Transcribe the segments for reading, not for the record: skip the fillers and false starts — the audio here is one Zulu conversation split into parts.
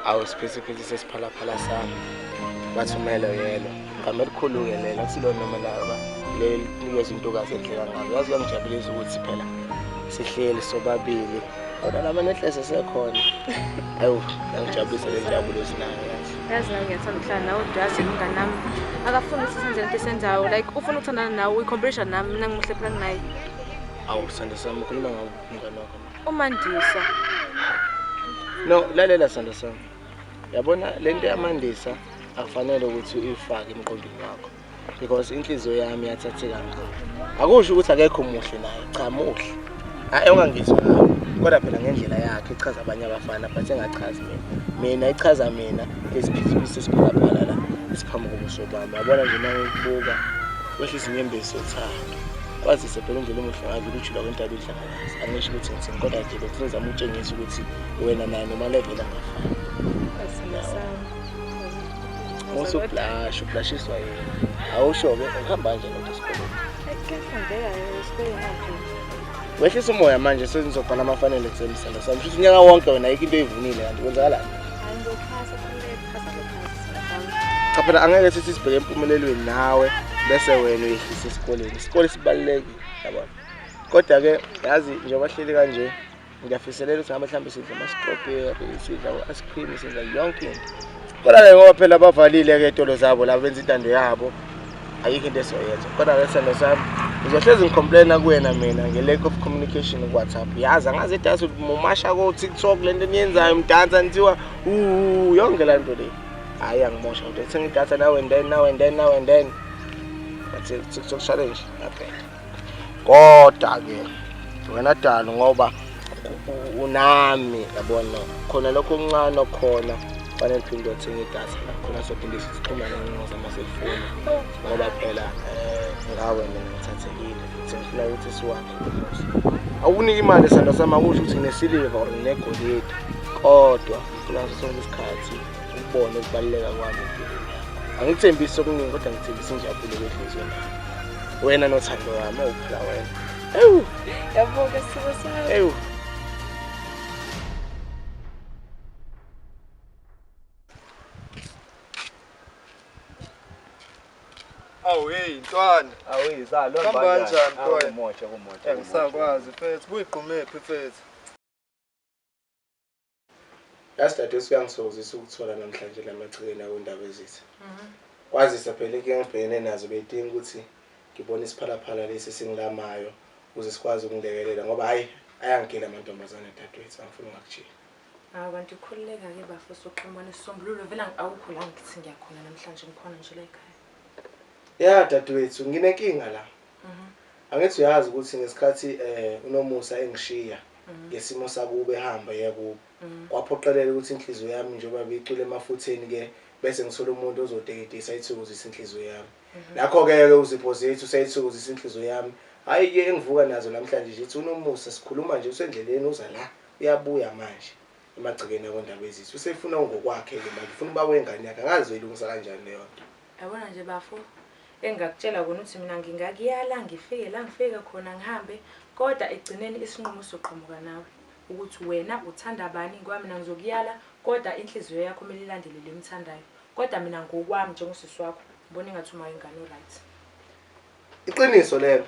Awu siphithiphithi sesiphalaphala sami. Bathi umelo yelo. Igama elikhulu-ke lelo akusilo noma laba leli linikeza intokazi enhle kangaka. Yazi kuyangijabulisa ukuthi phela sihleli sobabili. Kodwa nama nehlese sekhona. Awu yangijabulisa le njabulo esinayo yazi. Yazi nami ngiyathanda ukuhlala nawe ujazi umngani nami. Akafuni ukuthi senze into esenzayo like ufuna ukuthandana nawe uyi-competition nami mina ngimuhle phela kunaye. Awu sithando sami ukhuluma ngawo umngani wakho. UMandisa. No, lalela sithando sami. Yabona lento yaMandisa akufanele ukuthi uyifake emqondweni wakho because inhliziyo yami iyathatheka ngayo. Akusho ukuthi akekho muhle naye, cha muhle. Hayi ungangizwa kabi. Kodwa phela ngendlela yakhe ichaza abanye abafana but engachazi mina. Mina ichaza mina lesiphithiphithi sesiphalaphala la esiphambi kobuso bami. Yabona nje uma ngikubuka wehlisa inyembezi zothando. Kwazise phela indlela omuhle ngayo ukujula kwentaba idlakalazi. Angisho ukuthi ngithini kodwa nje lokhu ngizama ukutshengisa ukuthi wena naye noma level angafani. Sithando sami. Usublash, ublashiswa yini? Awusho-ke ukuhamba kanjani kodwa esikoleni? Kuyafundeka esikoleni manje. Wehlisa umoya manje sengizobhala ama-final exam sithando sami. Shuthi unyaka wonke wena ayikho into oyivunile kanti kwenzakalani? Hayi ngizophasa khululeka phasa ngizophasa. Cha phela angeke sithi sibheke empumelelweni nawe bese wena uyehlisa esikoleni. Isikole sibalulekile yabona. Kodwa-ke yazi njengoba hleli kanje ngiyafiselela ukuthi ngabe mhlawumbe sidla ama-strawberry, sidla u-ice cream, sidla yonke into. Kodwa-ke ngoba phela bavalile-ke ey'tolo zabo la benza intando yabo ayikho into esizoyenza. Kodwa-ke sithando sami ngizohlezi ngicomplaina kuwena mina nge-lack of communication ku-WhatsApp. Yazi angazi idatha mumasha ko-TikTok le nto eniyenzayo mdansa nithiwa yonke la nto le. Hhayi angimosha kodwa thenga idatha now and then now and then now and then. But TikTok challenge yaphela. Kodwa-ke wena dalo ngoba unami yabona khona lokho okuncane okukhona fanele phinde uthenge idatha la khona sophinde sixhumane ngcono zamaselfoni ngoba phela ngawe mina ngithathekile futhi ngifuna ukuthi siwakhe umuzi. Awukuniki imali sandla sami akusho ukuthi nginesiliva or nginegolide kodwa ngifuna ngaso sonke isikhathi ukubona ukubaluleka kwami empilweni yakho. Angikuthembisi okuningi kodwa ngithembisa injabulo kwenhliziyweni yakho. Wena nothando wami awuphela wena. Ewu, Yabo-ke sithando sami. ewu. Awu hey ntwana. Awuyizalo Hamba kanjani, boy? Kumotsha kumotsha. Angisakwazi mfethu, buyigqumephi mfethu. Yazi dadewethu kuyangithokozisa ukuthola namhlanje la machikeni akundaba ezitha. Kwazise phela inkinga engibhekene nazo beyidinga ukuthi ngibone isiphalaphala lesi esingilamayo ukuze sikwazi ukungilekelela ngoba hhayi ayangigila amantombazane dadewethu angifuni ungakutsheli. Hawu kanti ukhululeka-ke bafo soxhumana isisombululo vele awukho la ngithi ngiyakhona namhlanje ngikhona nje la ekhaya. Ya dadewethu nginenkinga la. Angithi uyazi ukuthi ngesikhathi uNomusa engishiya ngesimo sakubo ehamba eya kubo. Kwaphoqelela ukuthi inhliziyo yami njengoba beyicwile emafutheni ke bese ngithola umuntu ozoteketisa ayithokozise inhliziyo yami. Nakho-ke ke uZipho zethu usayithokozisa inhliziyo yami. Hhayi-ke engivuka nazo namhlanje nje ithi uNomusa sikhuluma nje usendleleni uza la uyabuya manje emagcekeni akondaba ezitha. Usefuna ngokwakhe-ke manje ufuna uba wengane yakhe angazi uzoyilungisa kanjani leyo nto. Yabona nje bafo engingakutshela kona ukuthi mina ngingakuyala ngifike la ngifike khona ngihambe kodwa ekugcineni isinqumo sizoqhamuka nawe ukuthi wena uthanda bani ngoba mina ngizokuyala kodwa inhliziyo yakho kumele ilandele le emthandayo. Kodwa mina ngokwami njengosisi wakho ngibona engathi uma ingane o-right. Iqiniso lelo.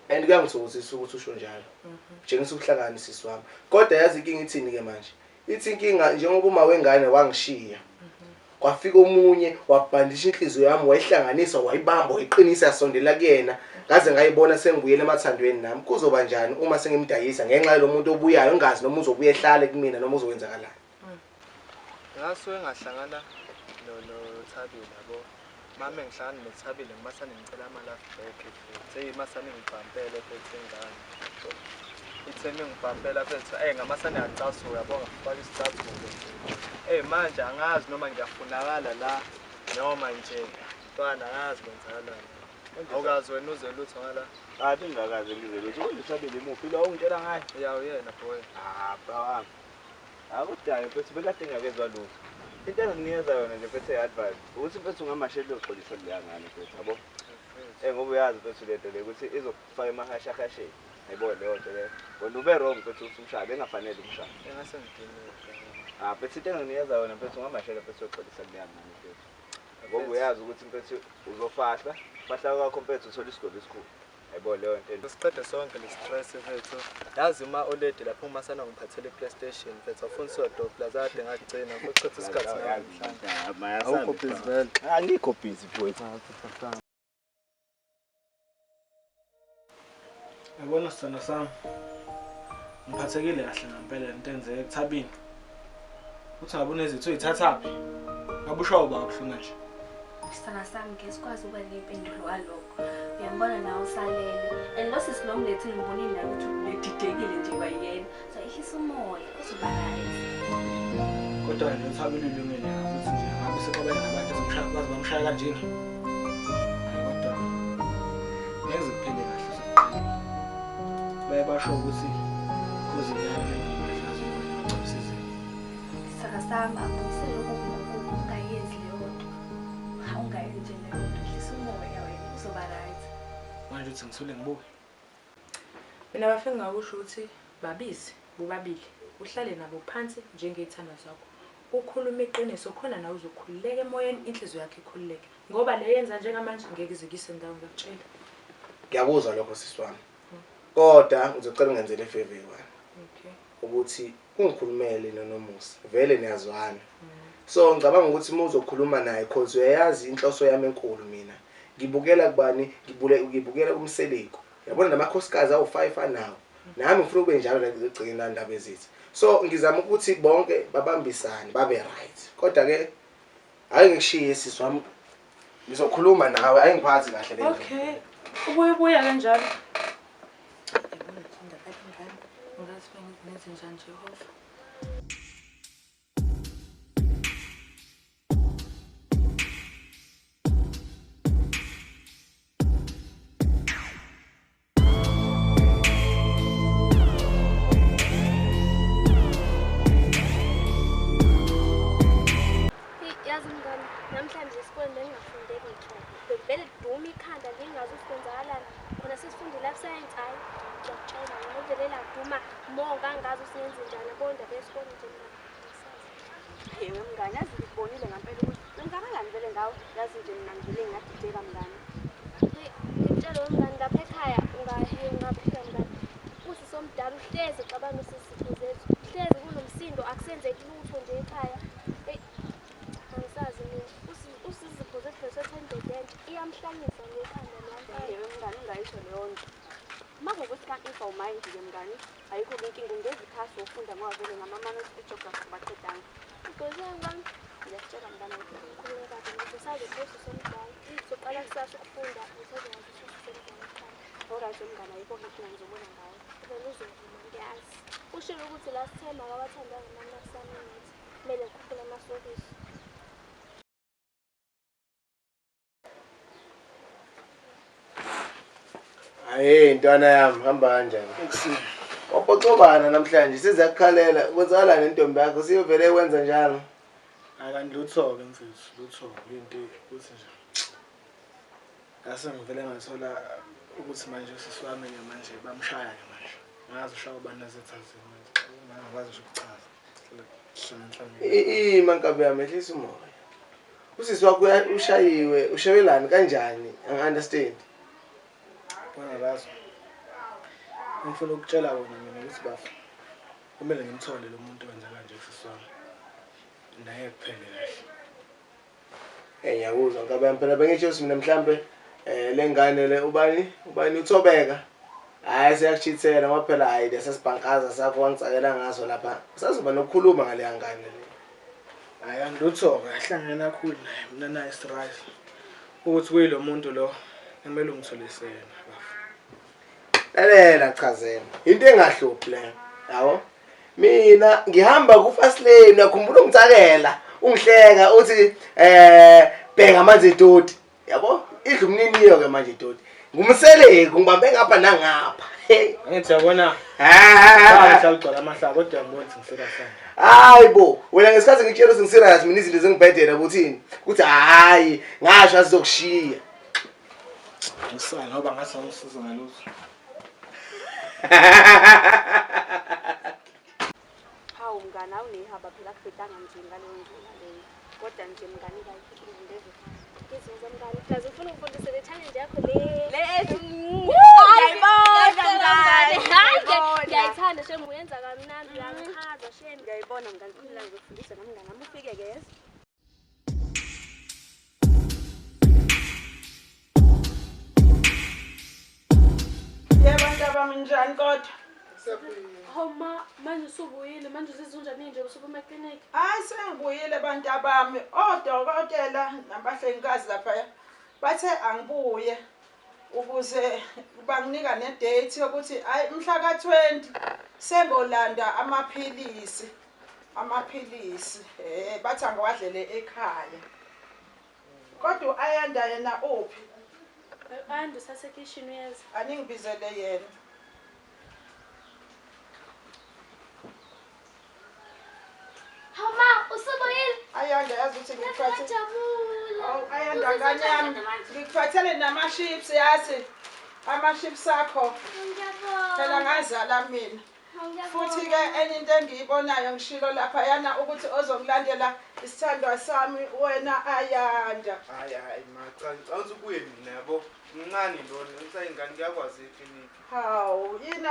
And kuyangithokozisa ukuthi usho njalo. Kutshengisa ubuhlakani sisi wami. Kodwa yazi inkinga ithini ke manje? Ithi inkinga njengoba uma wengane wangishiya. Kwafika omunye wabhandisha inhliziyo yami wayihlanganisa wayibamba wayiqinisa yasondela kuyena ngaze ngayibona sengibuyele emathandweni nami. Kuzoba njani uma sengimdayisa ngenxa yalo muntu obuyayo ngingazi noma uzobuya ehlale kumina noma uzokwenzakalani. Ngasuke ngahlangana no noThabile yabo. Mame ngihlangana noThabile ngimasane ngicela ama-love back mfethu. Hey masane ngibhampele mfethu ingane. Ithe mengibhampela mfethu, eh ngamasane yacasuka yabo ngafaka isicathulo. Eh manje angazi noma ngiyafunakala la noma nje ntwana angazi kwenzakalani. Awukazi wena uze lutho ngala. Hayi bengingakaze ngize lutho. Konje uThabile imuphi lo ungitshela ngaye? Ya uyena boy. Ah bra wami. Akudayo mfethu bekade ngingakezwa lutho. Into enginginikeza yona nje mfethu i-advice ukuthi mfethu ungamasheli uyoxolisa kuleya ngane mfethu yabo. Ngoba uyazi mfethu lento le ukuthi izokufaka emahashahasheni. Yayibona leyo nto leyo. Wena ube wrong mfethu ukuthi umshaye bengafanele umshaye. Engase ngidiniwe. Ah, mfethu into enginginikeza yona mfethu ungamashela mfethu uyoxolisa kuleya ngane mfethu. Ngoba uyazi ukuthi mfethu uzofahla, fahla kwakho mfethu uthola isigwebo esikhulu. Yabo leyo nto. Siqede sonke le stress mfethu. Yazi uma oledi lapho uma sana ngiphathele i-PlayStation mfethu awufuni siyodopla kade ngagcina futhi isikhathi namhlanje. Awukho busy vele. Angikho busy mfethu. Yabona sithando sami, ngiphathekile kahle ngempela lento enzeke ekuthabini. Uthi ngabe unezitho uyithathaphi? Ngabe ushawa uba kabuhlungu kanje. Sithanda sami ngeke sikwazi ukuba ney'mpendulo ngalokho. Uyambona nawe usalele. And lo sisi lo mlethile ngibonile naye ukuthi ubedidekile nje kwayena. So ehlisa umoya uzoba right. Kodwa nje uthabile ulungile ukuthi nje ngabe sexabene nabantu ezomshaya baze bamshaya kanjena. Hayi kodwa ngeke kuphele kahle sekuqala. Baye basho ukuthi khozi nyane ngicabisizile. Sithanda sami abuyisele okubi ngokubi ungayenzi leyo nto. Ungayenzi nje leyo nto. Ehlisa umoya wena uzoba right. Manje uthi ngithule ngibuke. Mina bafike ngakusho ukuthi babize bobabili uhlale nabo phansi njengey'thandwa zakho ukhulume iqiniso khona nawe uzokhululeka emoyeni inhliziyo yakho ikhululeke ngoba le yenza njengamanje ngeke ize kuyise ndawo ngiyakutshela. Ngiyakuzwa lokho sisi wami. Kodwa ngizocela ungenzele ifavor wena. Okay. Ukuthi ungikhulumele noNomusa. Vele niyazwana. So ngicabanga ukuthi uma uzokhuluma naye cause uyayazi inhloso yami enkulu mina. Ngibukela kubani? Ngibule ngibukela kuMseleku. Yabona namakhosikazi awu5 anawo. Nami ngifuna ube njalo la ngizogcina la ndaba ezithi. So ngizama ukuthi bonke babambisane babe right. Kodwa ke ake ngikushiye sisi wami. Ngizokhuluma nawe ayingiphathi kahle le nto. Okay. Ubuye ubuya kanjalo. Yabona nje indaba yalengane. Ngazi bengizenze njani Jehova. Yazi mngani, namhlanje esikoleni bengingafundeki nhlobo. Bevele duma ikhanda ngingazi ukuthi kwenzakalani. Khona sesifunde life science, hhayi ngiyakutshela mina livele laduma more ngangazi ukuthi ngenze njani. Yabo indaba yesikole nje mina angisazi. Yewe mngani, yazi ngikubonile ngampela ukuthi kwenzakalani vele ngawe. Yazi nje mina ngivele ngadideka mngani. Hey, ngikutshele we mngani lapha ekhaya ungaphika mngani. Usisi omdala uhlezi exabana nosisipho zethu. Uhlezi kunomsindo akusenzeki lutho nje ekhaya. Hey, angisazi mina. Usizipho zethu lesethe indoda entsha iyamhlanyisa nje ekhanda lwami. Yewe mngani, ungayisho leyo nto. Uma kuwukuthi kanti awumayindi-ke mngani, ayikho-ke inkinga ungeza ikhasi wofunda ngoba vele ngamamanothi e-geography abaqedanga. Ugqoke mngani? Ngiyakutshela mngani. Ngikhulume kabi ngisazi ukuthi usisi omdala. Soqala kusasa ukufunda ngisazokwazi ukuthi usisi omdala ekhaya. Alright mngani, ayikho-ke inkinga ngizobona ngawe. Vele uzovuma ngiyazi. Ushilo ukuthi last time akawathandanga ama-marks ami e-maths. Kumele ngikhuphule amasokisi. Hayi ntwana yami hamba kanjani? Wapocobana namhlanje sizakukhalela kwenzakalani nentombi yakho siyovele wenza njalo. Akanti lutho-ke mfethu, lutho into ukuthi nje ngase ngivele ngathola ukuthi manje usisi wami-ke manje bamshaya-ke manje. Ngazi ushaya ubani nasethazini manje. Ngangikwazi nje ukuchaza. Ima nkabi yami ehlisa umoya. Usisi wakho ushayiwe, ushayelani kanjani? Angi-understand. Bona bazo. Ngifuna ukutshela wona mina ukuthi bafo kumele ngimthole lo muntu wenza kanje kusisi wami. Naye kuphele kahle. Eh ngiyakuzwa nkabi yami phela bengisho ukuthi mina mhlambe eh le ngane le ubani ubani uthobeka. Hayi siyakuchithela ngoba phela hayi lesa sibhankaza sakho wangitsakela ngaso lapha. Usazoba nokukhuluma ngaleya ngane le. Hayi angilutho-ke ahlangene kakhulu naye mina naye siright. Ukuthi kuyilo muntu lo kumele ungitholise yena bafo. Lalela chazela. Into engahluphi leyo. Yabo? Mina ngihamba ku fast lane uyakhumbula ungitsakela ungihleka uthi eh bheka manje idoti. Yabo? Idla umniniyo ke manje idoti. Ngumseleku ngibambe ngapha nangapha. Hey. Angithi yabona Ah. hlala amahlaba kodwa ngibona ukuthi ngiserious kanje. Hayi bo, wena ngesikhathi ngikutshela ukuthi ngiserious mina izinto zingibhedela ukuthini? Ukuthi hayi, ngasho azizokushiya. Ngisala ngoba ngathi angisiza ngalutho. Hawu Hawu mngani, awunehaba phela akubhedanga nje ngaleyo ndlela leyo. Kodwa nje mngani kayikho into Ngizuza mngani, plus ufuna ungifundise le challenge yakho le. Le ethi ngiyayibona mngani. Hayi, ngiyayithanda shem, uyenza kamnandi uyangichaza shem. Ngiyayibona mngani, phela ngizokufundisa nami mngani wami ufike-ke yes. Yebo ntabami njani kodwa? Hawu ma, manje usubuyile, manje uzizwa unjani nje usuphuma eklinikhi? Hayi sengibuyile bantabami. Odokotela nabahlengikazi laphaya bathe angibuye ukuze banginika ne-date yokuthi hayi mhla ka-20 sengolanda amaphilisi. Amaphilisi bathi angiwadlele ekhaya. Kodwa u-Ayanda yena uphi? U-Ayanda usasekishini uyeza. Aningibizele yena. Hawu ma, usubuyile? Ayanda yazi ukuthi ngikuphathe. Ngiyajabula. Hawu Ayanda ngane yami, ngikuphathele nama-chips yazi. Ama-chips akho. Ngiyabonga. Phela ngazala mina. Futhi-ke enye into engiyibonayo ngishilo laphayana ukuthi ozongilandela isithandwa sami wena Ayanda. Hayi hayi ma, cha ngicabanga ukuthi ubuye mina yabo. Mncane lona, usayingane kuyakwazi eklinikhi. Hawu, yini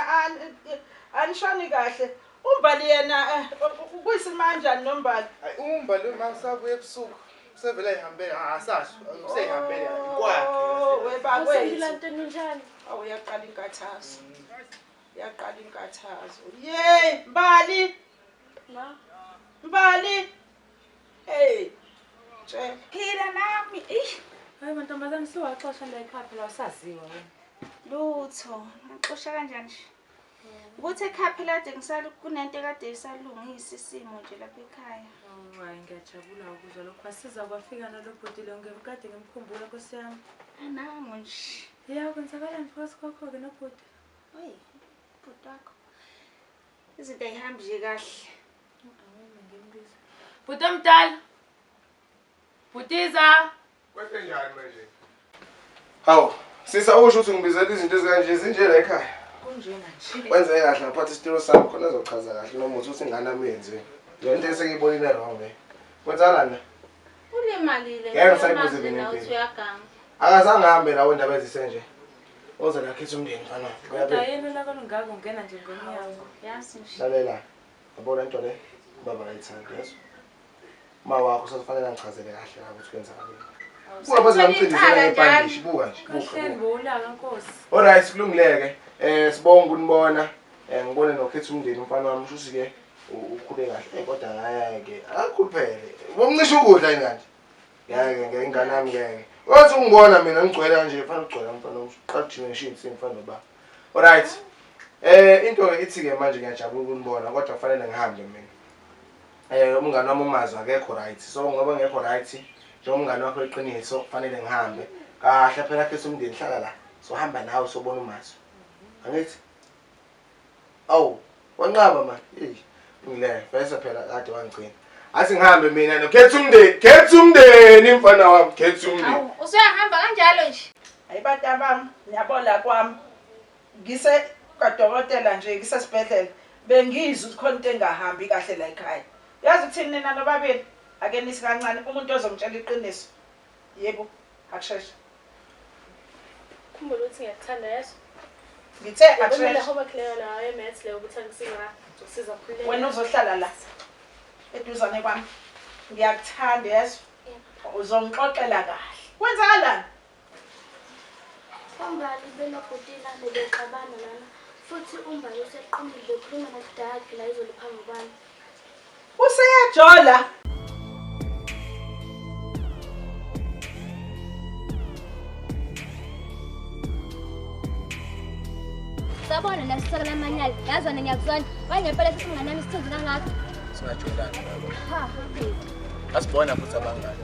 anishoni kahle. Umbali yena kuyisimanjani nombali? Hayi umbali uma usabuya ebusuku usevele ayihambele, asazi, useyihambele kwakhe. Oh, Awusendila webakwethu. ntoni unjani? Awu uyaqala inkathazo. Yaqala inkathazo. Yey, Mbali, Ma, Mbali. Hey. Tshela. Phila nami. Eish, Hayi mantombazane siwaxosha la ekhaya phela awusaziwa wena. lutho. Ngixosha kanjani nje? Ukuthi ekhaya phela kade ngisala kunento ekade isalungisa isimo nje lapha ekhaya. Oh, hayi ngiyajabula ukuzwa lokho. Wasiza kwafika nalo bhuti lo ngimkade ngimkhumbula Nkosi yami. Nangu nje. Ya kwenzakalani phakathi kwakho-ke nobhuti? Oyi, bhuti wakho. Izinto ayihambi nje kahle. Awume ngimbiza. Bhuti omdala. Bhutiza. Kwenzenjani manje? Hawu, sisa usho ukuthi ngibizela izinto ezikanje zinje la ekhaya. Kunjena nje. Kwenzeke kahle ngaphatha isitulo sami khona ezochaza kahle noma uthi ingane yami uyenzeni. Le nto esengiyibonile wrong le. Kwenzakalani la? Ulimalile. Ngeke ngisayibuze mina Uthi impilo. uyaganga. Akazange ahambe lawo indaba ezisenje. Oza la khetha umndeni mfana. Kodwa Uyabona? yena ulaka olungaka ungena nje ngomnyango. Yazi nje. Lalela. Yabona into le? Baba kayithandi yeso. Ma wakho usafanele angichazele kahle la ukuthi kwenzakaleni. Buka baze bamcindezela ngebhandishi, buka nje. Buka. Kahleni bowulaka Nkosi. Alright, kulungileke. Sibonga ukunibona. Ngibone nokhetha umndeni umfana wami usho ukuthi ke ukhule kahle. Kodwa ngeke akakhuluphele. Bomncisha ukudla yini kanti? Ngeke ngeke ingane yami ngeke. Wathi ungibona mina ngigcwele kanje mfana ugcwele mfana wami. Uqala ujime ngisho insimbi mfana noba. Alright. Into ke ithi ke manje ngiyajabula ukunibona kodwa kufanele ngihambe mina. Umngane wami umazi akekho right. So ngoba ngekho right njengomngane wakho eqiniso kufanele ngihambe. Kahle phela khetha umndeni hlala la. Sohamba nawe sobona umazi. Angithi? Awu, wanqaba man. Eish. Ngile, vese phela kade wangigcina. Athi ngihambe mina no khetha umndeni, khetha umndeni mfana wami, khetha umndeni. Hawu, usuyahamba kanjalo nje. Hayi bantabami, niyabona kwami. Ngise kadokotela nje ngisesibhedlela. Bengizwa ukuthi khona into engahambi kahle la ekhaya. Yazi ukuthini nina nobabili? Ake nithi kancane umuntu ozongitshela iqiniso. Yebo, akusheshe. Khumbula ukuthi ngiyakuthanda yeso. Ngithe Yabona le akusheshe. homework leyo la ye-maths leyo ukuthi angisiza ngizosiza khululeka. Wena uzohlala la. Eduzane kwami. Ngiyakuthanda yeso. Uzongixoxela kahle. Kwenzakalani? Umbali benobhuti lami bexabana lana. Futhi umbali useqhumile bekhuluma nakudala phela izolo phambi kwami. Useyajola. Sabona nasisaka lamanyala. Yazi wena ngiyakuzona. Wangempela sithi umngane wami isithunzi kangaka. Singajwayelani nabo. Ha. Asibona futhi abangani.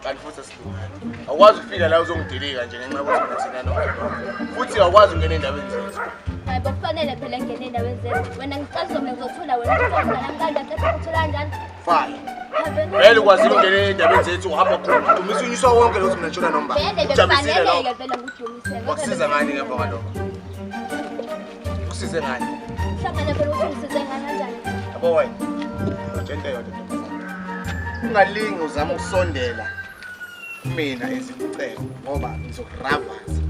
Kanti futhi asilungani. Awukwazi ukufika la uzongidilika nje ngenxa yokuthi mina thina nomngane wakho. Futhi awukwazi ukungena endabeni zethu. Hayi bo kufanele phela ngene endaweni zethu. Wena ngicela mina ngizothula wena uthi umngane wami kanjani qeda uthula kanjani? Fine. Vele Vele ukwazile ukungena endabeni zethu uhamba khona. Dumisa unyuswa wonke lo ukuthi mina ngitshona nomba. Vele Ujabisile bekufanele lokho. vele ngidumise. Wakusiza ngani ngemva kwalokho? Kusize ngani? Hlangana phela ukuthi ungisize ngani kanjani? Yabo Yabo wena. Utshela into eyodwa ntombazane. Ungalingi uzama ukusondela kumina ezikucebo ngoba ngizokuravaza.